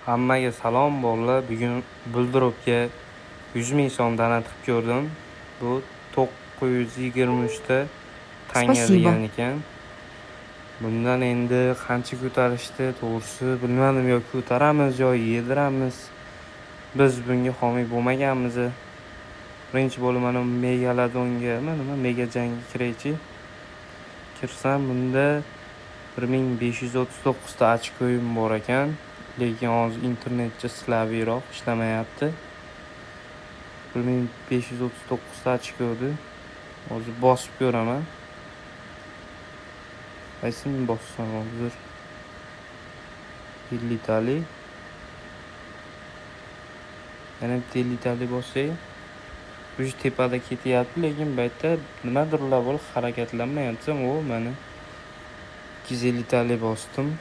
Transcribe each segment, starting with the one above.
Hammaga salom bolalar. Bugun Buldropga 100 ming so'm donat qilib ko'rdim. Bu 923 ta tanga Спасибо. Degan ekan. Bundan endi qancha ko'tarishdi, to'g'risi bilmadim, yo ko'taramiz, yo yediramiz. Biz bunga homiy bo'lmaganmiz. Birinchi bo'lib mana Megalodongami, nima, mega jangga kiraychi. Kirsam, bunda 1539 ta ochkoyim bor ekan. Lekin hozir internetcha слабый roq ishlamayapti. 1539 ta ochkodi. Hozir bosib ko'raman. Qaysini bossam hozir? 50 talik. Yana bitta 50 talik bossak, уже tepada ketyapti, lekin bu yerda nimadirlar bo'lib harakatlanmayapti. O, mana 250 talik bosdim.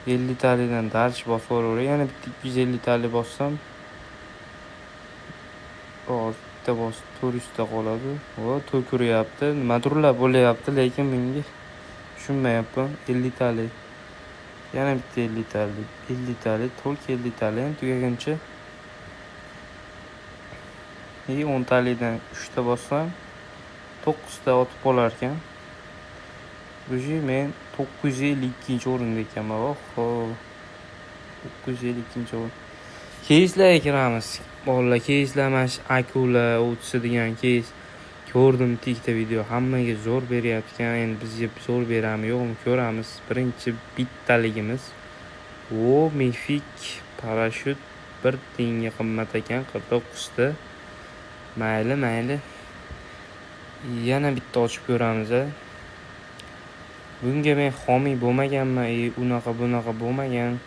50 talikdan дальше bosib yuboraveray. Yana bitta 250 talik bossam, hozir bitta bosib 400 ta qoladi. O, to'kiryapti. Nimadirlar bo'lyapti, lekin bunga tushunmayapman. 50 talik. Yana bitta 50 talik, 50 talik, to'liq 50 talik ham tugaguncha. И 10 talikdan 3 ta bossam, 9 ta otib qolar ekan. Уже men 952-o'rinda ekanman. Oho. 952-o'rin. Keyslarga kiramiz. Bolalar, keyslar mana shu akula ovchisi degan keys. Ko'rdim ikkita video. Hammaga zo'r beryapti ekan. Endi bizga zo'r beradimi, yo'qmi ko'ramiz. Birinchi bittaligimiz. O, мифик parashyut bir tiyinga qimmat ekan, 49 ta. Mayli, mayli. Yana bitta ochib ko'ramiz a. Bunga men homiy bo'lmaganman, и unaqa bunaqa bo'lmagan.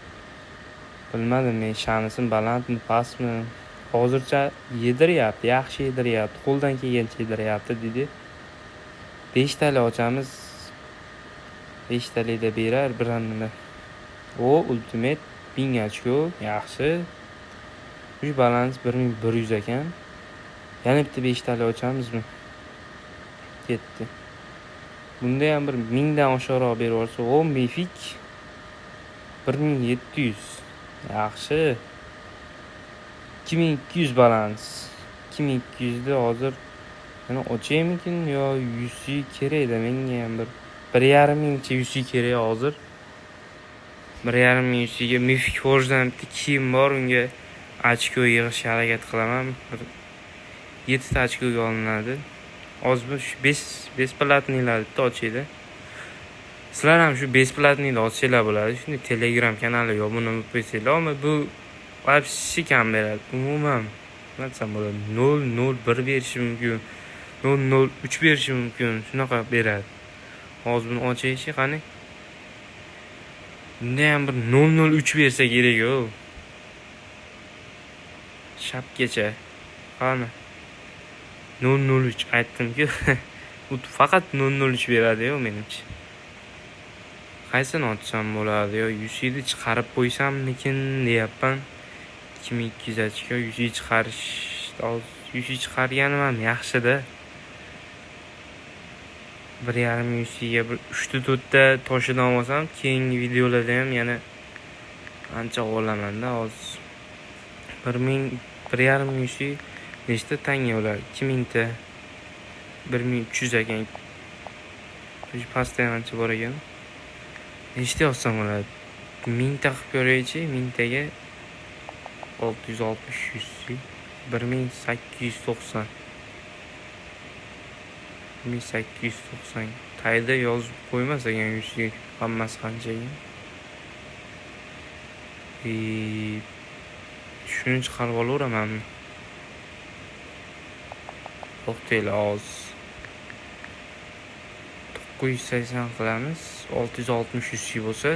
Bilmadim men, shansim balandmi, pastmi. Hozircha yediryapti, yaxshi yediryapti, qo'ldan kelgancha yediryapti, dedi. Beshtalik ochamiz. Beshtalikda berar biron nima. O, ultimate 1000 ochko, yaxshi. Uch balans 1100 ekan. Yana bitta beshtalik ochamizmi? Ketdi. Bunda ham bir mingdan oshiqroq berib yuborsa, o, мифик 1700. Yaxshi. 2200 balans. 2200 da hozir yana ochaymikin yo UC kerakda menga ham bir 1,5 mingcha UC kerak hozir. 1,5 ming UCga Mythic Forge'dan bitta kiyim bor, unga ochko yig'ishga harakat qilaman. Bir 7 ta ochkoga olinadi. Hozir bu shu 5 бесплатный lar bitta ochaydi. Sizlar ham shu бесплатный ni ochsanglar bo'ladi. Shunday Telegram kanaliga obuna bo'lib qo'ysanglar, ammo bu вообще kam beradi. Umuman nima desam bo'ladi? 0.01 berishi mumkin. 0.03 berishi mumkin. Shunaqa beradi. Hozir buni ochaychi, qani? Bunda ham bir 0.03 bersa kerak-ku. Shapkacha. Qani? 0.03 aytdim-ku. Bu faqat 0.03 beradi-yu menimcha. Qaysini ochsam bo'ladi yo UC'ni chiqarib qo'ysammikin deyapman. 2200 ochko UC chiqarish, hozir UC chiqarganim ham yaxshi-da. 1,5 UC'ga bir 3 ta 4 ta toshidan olsam, keyingi videolarda ham yana ancha olamanda hozir. 1000, 1,5 UC nechta tanga bo'ladi? 2000 ta. 1300 ekan. Pastda ham ancha bor ekan. Nechta yozsam bo'ladi? Mingta qilib ko'raychi, mingtaga 660 100, 1890. 1890. Tayda yozib qo'ymas ekan yuziga hammasi qancha ekan. И shuni chiqarib olaveramanmi? To'xtanglar hozir. 980 qilamiz. 660 UC bo'lsa,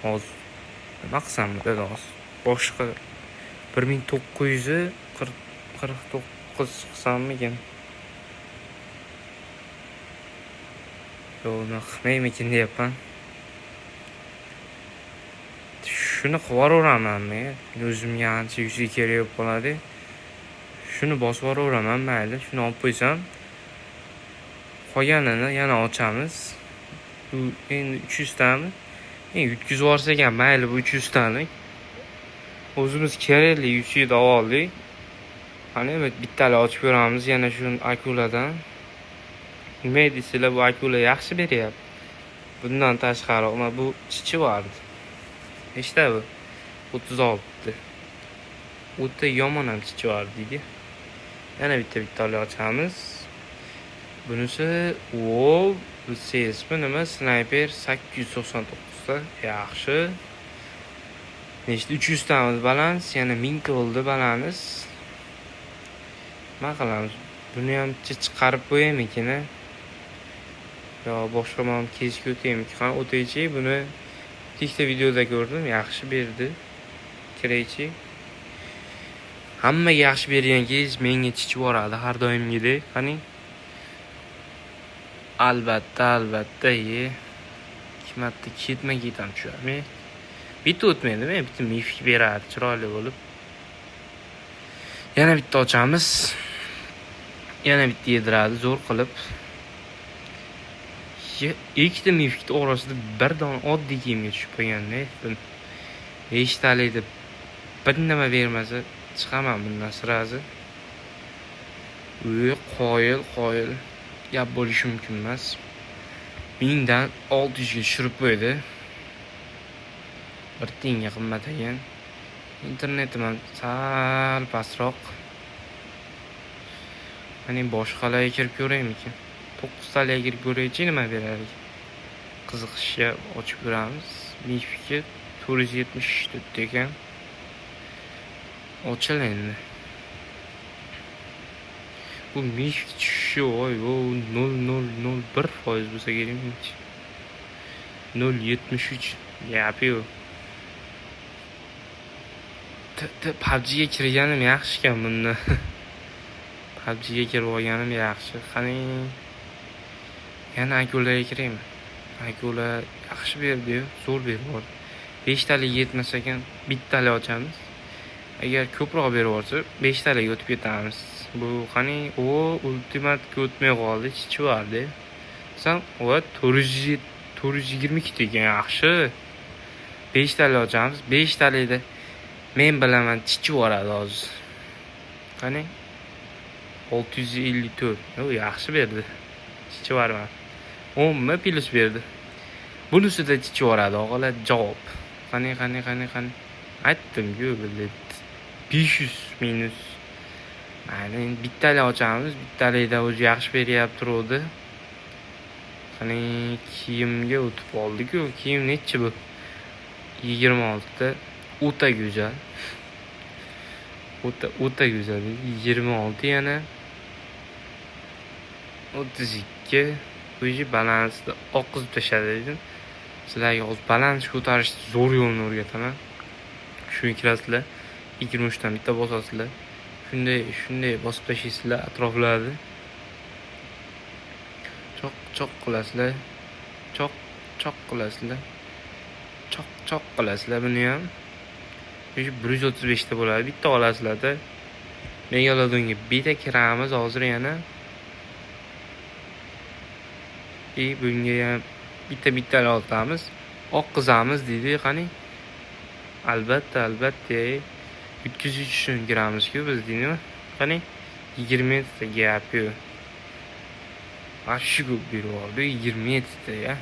hozir nima qilsam bo'ladi hozir? Boshqa 1949 qilsammikin? Yo'q, unaqa qilmaymikin deyapman. Shuni qilib yuboraveramanmi? O'zimga ancha yuzi kerak bo'lib qoladi. Shuni bosib yuboraveraman, mayli. Shuni olib qo'ysam, qolganini yana ochamiz. Bu endi 300 tami? Yutkizib yuborsak ham mayli bu 300 tani. O'zimiz kerakli UC da oldik. Qani, bittali ochib ko'ramiz yana shu akuladan. Nima deysizlar, bu akula yaxshi beryapti. Bundan tashqari mana bu chichi vardi. Nechta bu? 36 ta. O'ta yomon ham chichi var deydi. Yana bitta bittali ochamiz. Bunisi, o, bu CSmi nima? Sniper 899 ta. Yaxshi. Nechta? 300 tamiz balans, yana 1000 ta bo'ldi balans. Nima qilamiz? Buni ham chiqarib qo'yaymikin, a? Yo boshqa mana kesga o'taymikin? Qani, o'taychi, buni ikkita videoda ko'rdim, yaxshi berdi. Kiraychi. Hammaga yaxshi bergan кейс menga chichib yuboradi har doimgidek. Qani? Albatta, albatta, ye. Ikki marta ketma-ket ham tushadi. Bitta o'tmaydimi? Bitta мифик beradi chiroyli bo'lib. Yana bitta ochamiz. Yana bitta yediradi zo'r qilib. Ikkita мифик ni orasida bir dona oddiy kiyimga tushib qolganda, beshtalik deb bir nima bermasa chiqaman bundan сразу. Uy, qoyil, qoyil. Gap bo'lishi mumkin emas. 1000 dan 600 ga tushirib qo'ydi. Bir tiyinga qimmat ekan. Internetim ham sal pastroq. Qani, boshqalarga kirib ko'raymikin? To'qqiztaliga kirib ko'raychi, nima berar ekan. Qiziqishga ochib ko'ramiz. Мифик i 474 ekan. Ochil endi. Bu мифик tushishi, voy vo, 0,001% bo'lsa kerak menimcha. 0,73, gapi yo'q. PUBGga kirganim yaxshi ekan bunda. PUBGga kirib olganim yaxshi. Qani, yana akulaga kiraymi? Akula yaxshi berdi-yu, zo'r berib yubordi. Beshtalik yetmas ekan, bittalik ochamiz. Agar ko'proq berib yuborsa, beshtaliga o'tib ketamiz. Bu qani, o, ultimatga o'tmay qoldi, chichivardi. Desam, va 422 ta ekan, yaxshi. Beshtalik ochamiz. Beshtalikda men bilaman, chichib yuboradi hozir. Qani? 654. O, yaxshi berdi. Chichib yubormadi. 10 mi plyus berdi. Bunisida chichib yuboradi, og'alar, javob. Qani, qani, qani, qani. Aytdim-ku, 500 minus. Mayli, endi bittalik ochamiz. Bittalikda o'zi yaxshi beryapti turuvdi. Qani, kiyimga o'tib oldi-ku. Kiyim nechi bu? 26 ta. O'ta go'zal. O'ta o'ta go'zal. 26 yana. 32. Уже balansni oqizib tashladi dedim. Sizlarga hozir balans ko'tarishni zo'r yo'lini o'rgataman. Shunga kirasizlar. 23 dan bitta bosasizlar. Shunday, shunday bosib tashlaysizlar atroflarni. Choq choq qilasizlar. Choq choq qilasizlar. Choq choq qilasizlar buni ham. Shu 135 ta bo'ladi. Bitta olasizlarda. Megalodonga bitta kiramiz hozir yana. И bunga ham bitta bitta olamiz. Oqqizamiz deydi, qani? Albatta, albatta. Yutkazish uchun kiramizku biz, deydimi? Qani? 27 ta, gap yo'q. Вообще ko'p berib yubordi, 27 ta ya.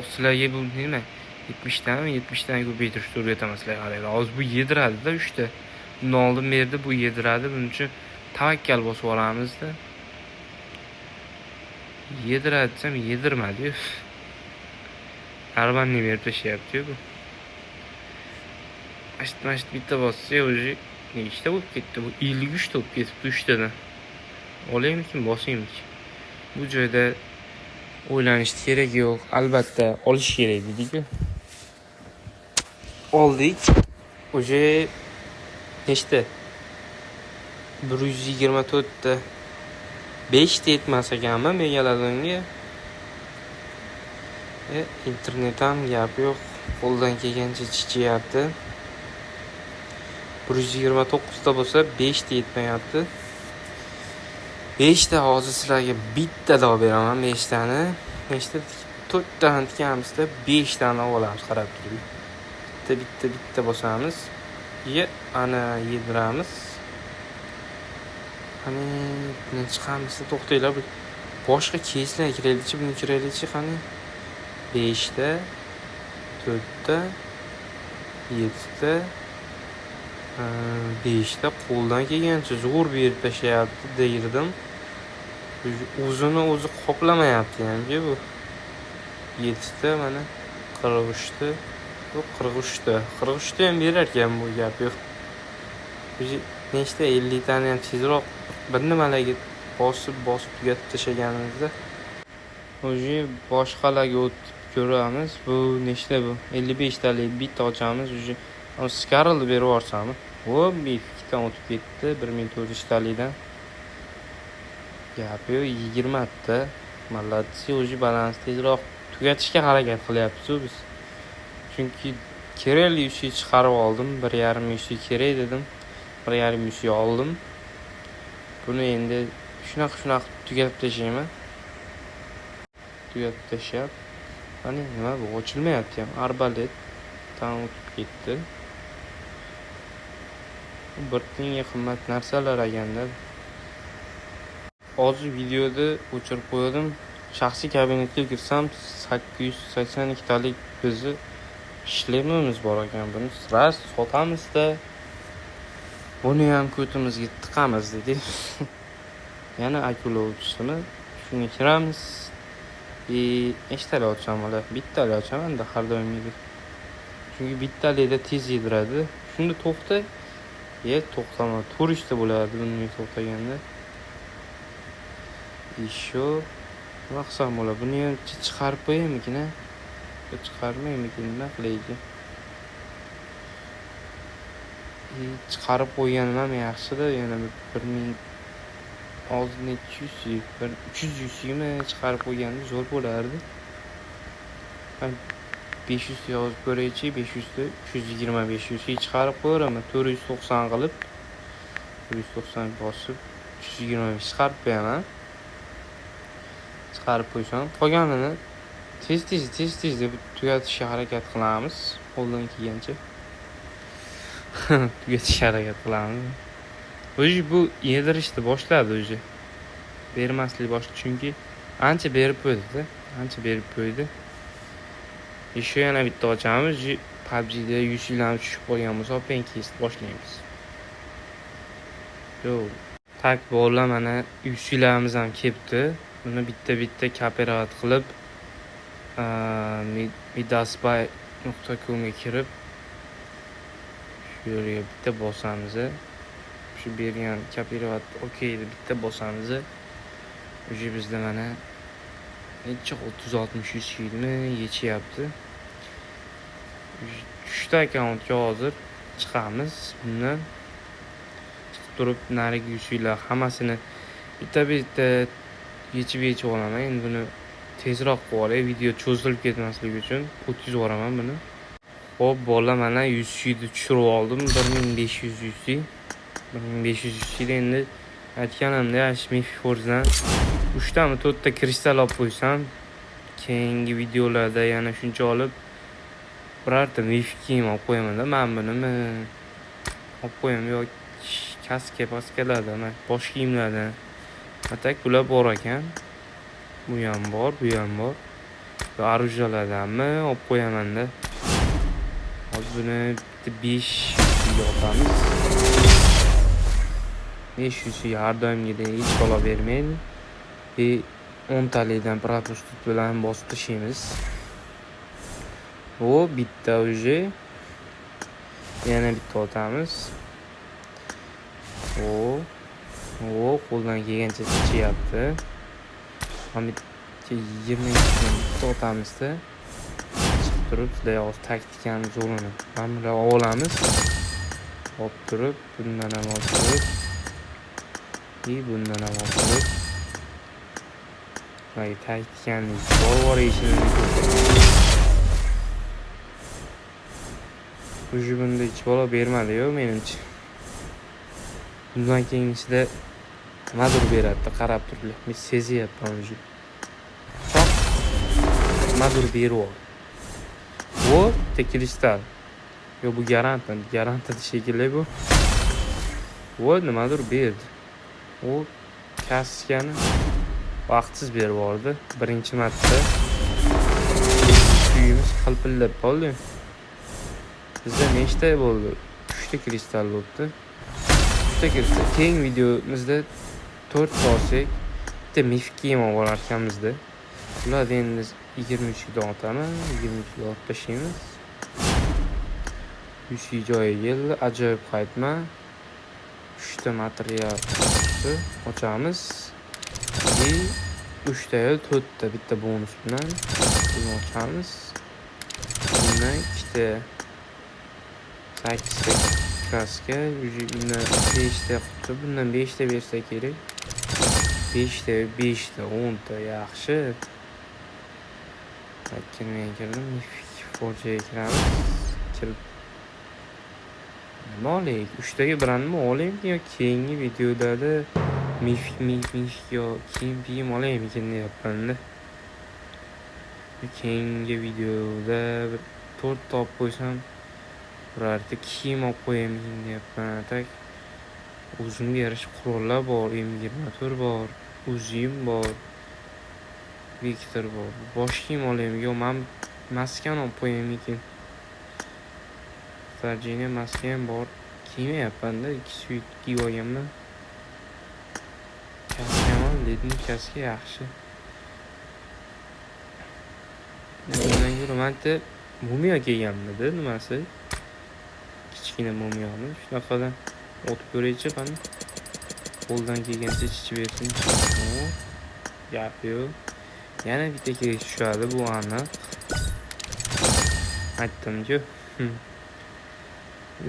Sizlarga bu nima? 70 tami? 70 dan ko'paytirishni o'rgataman sizlarga, qaranglar. Hozir bu yediradi-da 3 ta. Bundan oldin berdi, bu yediradi. Buning uchun tavakkal bosib yuboramizda. Yediradi desam yedirmadi-yu. Нормальный berib tashlayapti-yu bu. Mana shu bitta bossa, уже nechta bo'lib ketdi bu? 53 ta bo'lib ketibdi 3 tadan. Olaymikin, bosaymikin? Bu joyda o'ylanishni keragi yo'q. Albatta olish kerak dedik-ku. Oldik. Уже nechta? 124 ta. 5 ta yetmas ekanmi Megalodonga? E, internet ham, gap yo'q. Qo'ldan kelgancha chichyapti. 129 ta bo'lsa, 5 ta yetmayapti. 5 ta hozir sizlarga bitta olib beraman, 5 tani. Nechta? To'rttani tikamizda, beshtani olamiz, qarab turing. Bitta, bitta, bitta bosamiz. Ye, ana yediramiz. Qani, buni chiqamiz, to'xtanglar. Boshqa keyslar kiraylikchi, buni kiraylikchi, qani. 5ta, 4ta, 7ta, 5ta qo'ldan kelgancha zo'r berib tashlayapti, derdim. O'zini o'zi qoplamayapti hamki bu. 7ta mana 43ta, bu 43ta. 43ta ham berar ekan bu, gap yo'q. Уже nechta, 50 tani ham tezroq bir nimalarga bosib bosib tugatib tashlaganimizda уже boshqalarga o'tib ko'ramiz. Bu nechta bu? 55 talik bitta ochamiz уже. Skarlni berib yuborsami? O, ikkitadan o'tib ketdi 1400 talikdan. Gap yo'q, 20 ta. Молодцы, уже balans tezroq tugatishga harakat qilyapmiz biz. Chunki kerakli UC chiqarib oldim. 1,5 UC kerak dedim. 1,5 UC oldim. Buni endi shunaqa shunaqa tugatib tashlayman. Tugatib tashlab. Qani, nima bu? Ochilmayapti ham. Arbaletdan o'tib ketdi. Bir tiyinga qimmat narsalar ekanda. Hozir videoda o'chirib qo'ydim. Shaxsiy kabinetga kirsam, 882 talik bizni shlemimiz bor ekan. Buni сразу sotamizda, buni ham ko'timizga tiqamiz dedik. Yana akula ovchisini, shunga kiramiz. И nechtalik ochsam bo'ladi? Bittalik ochaman-da, har doimgidek. Chunki bittalikda tez yediradi. Shunda to'xta. E, to'xtama. 400 ta bo'lardi bunday to'xtaganda. Еще nima qilsam bo'ladi? Buni ham chiqarib qo'yaymikin, a? Yo, chiqarmaymikin, nima qilayki? И chiqarib qo'yganim ham yaxshida, yana bir ming hozir necha yuz, bir 300 yuzmi chiqarib qo'yganim zo'r bo'lardi. 500 yozib ko'raychi, 500 ta 325 yuz chiqarib qo'yaveraman, 490 qilib, 490 bosib 325 chiqarib qo'yaman. Chiqarib qo'ysam, qolganini tez tez tez tez deb tugatishga harakat qilamiz, qo'ldan kelgancha tugatishga harakat qilamiz. Уже bu yedirishni boshladi уже. Bermaslik boshladi, chunki ancha berib qo'ydi-da, ancha berib qo'ydi. Еще yana bitta ochamiz. PUBG'da yuzlarni tushib qolgan bo'lsa, open case boshlaymiz. Yo'q. Так, bolalar, mana yuzlarimiz ham kelibdi. Buni bitta-bitta копировать qilib, midasbuy.comga kirib, shu yerga bitta bosamiz. Shu bergan копировать OK deb bitta bosamiz. Уже bizda mana necha, 30 60 yuz yilmi yechyapti. Uchta akkauntga hozir chiqamiz bundan. Chiqib turib, narigi yuzlar hammasini bitta bitta yechib yechib olaman. Endi buni tezroq qilib olay, video cho'zilib ketmasligi uchun o'tkazib yuboraman buni. Xo'p, bolalar, mana 100 yilni tushirib oldim, 1500 yuz. 1500 yuzda endi aytganimdek, shu Mythic Force'dan uchtami to'rtta kristal olib qo'ysam, keyingi videolarda yana shuncha olib birorta mifik kiyim olib qo'yamanda. Man bunimi olib qo'yaman yo kaska paskalardan, bosh kiyimlardan. А так bular bor ekan, bu ham bor, bu ham bor. Va оружия lardanmi olib qo'yamanda. Hozir buni bitta 500ga otamiz. 500 har doimgidek hech balo bermaydi. И 10 talikdan пропустить bilan bosib tashlaymiz. O, bitta уже. Yana bitta otamiz. O, o, qo'ldan kelgancha chichyapti. Mana bitta 22dan bitta otamizda. Chiqib turib, sizlarga hozir taktikani zo'rini. Mana bular olamiz. Olib turib, bundan ham olib turib. И bundan ham olib turib. Mana taktikani bor bor ishini ko'rsataman. Уже bunda hech balo bermadi-yu menimcha. Bundan keyingisida nimadir beradi, qarab turinglar. Men sezyapman уже. Chop. Nimadir berib yubor. O, bitta kristal. Yo, bu garantmi? Garant shekilli bu. O, nimadir berdi. O kaskani vaqtsiz berib yubordi. Birinchi marta. Uyimiz qilpillab qoldi. Bizda nechta bo'ldi? 3 ta kristal bo'libdi. 3 ta kristal. Keyingi videomizda 4 ta olsak, bitta миф kiyim olib olar ekanmizda. Ularni endi 23 dan otaman, 23 ga otib tashlaymiz. 100 joyiga keldi. Ajoyib qaytma. 3 ta material ochamiz. И 3 ta yo 4 ta, bitta bonus bilan buni ochamiz. Bundan ikkita, sakkizta kaska, bundan beshta quti, bundan beshta bersa kerak. Beshta, beshta, 10 ta, yaxshi. Nimaga kirdim? Fojiaga kiramiz. Kirib nima olaylik? Uchtaga biranmi olaymi yo keyingi videoda миф, миф, миф yo kiyim kiyim olaymikin deyapman-da. Keyingi videoda bir to'rtta olib qo'ysam, birorta kiyim olib qo'yaymikin deyapman. Так, o'zimga yarasha qurollar bor, M24 bor, Uzim bor, Vector bor. Bosh kiyim olaymi yo man maskani olib qo'yaymikin? Sarjina maska ham bor. Kiymayapman-da, ikki свит kiyib olganman. Kaskami? Lekin kaska yaxshi. Undan ko'ra manda mumiyo kelganmidi nimasi? Kichkina mumiyoni shunaqadan otib ko'raychi, qani. Qo'ldan kelgancha chichib bersinchi. O, gap yo'q. Yana bitta kerak tushadi, bu aniq. Aytdim-ku.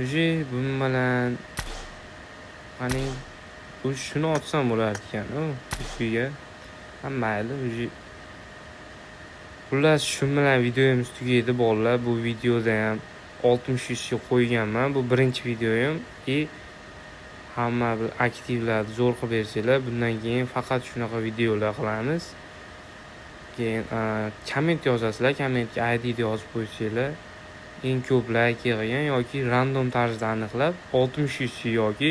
Уже bu bilan, qani, bu shuni otsam bo'lar ekan u ustiga. Ha, mayli, уже. Xullas, shu bilan videomiz tugaydi, bolalar. Bu videoda ham 60 yuzga qo'yganman. Bu birinchi videoyim и hamma bir aktivlarni zo'r qilib bersanglar, bundan keyin faqat shunaqa videolar qilamiz. Keyin komment yozasizlar, kommentga ID yozib qo'ysanglar, eng ko'p layk yig'gan yoki random tarzda aniqlab 60 yuz yoki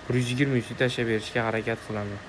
120 yuz tashlab berishga harakat qilaman.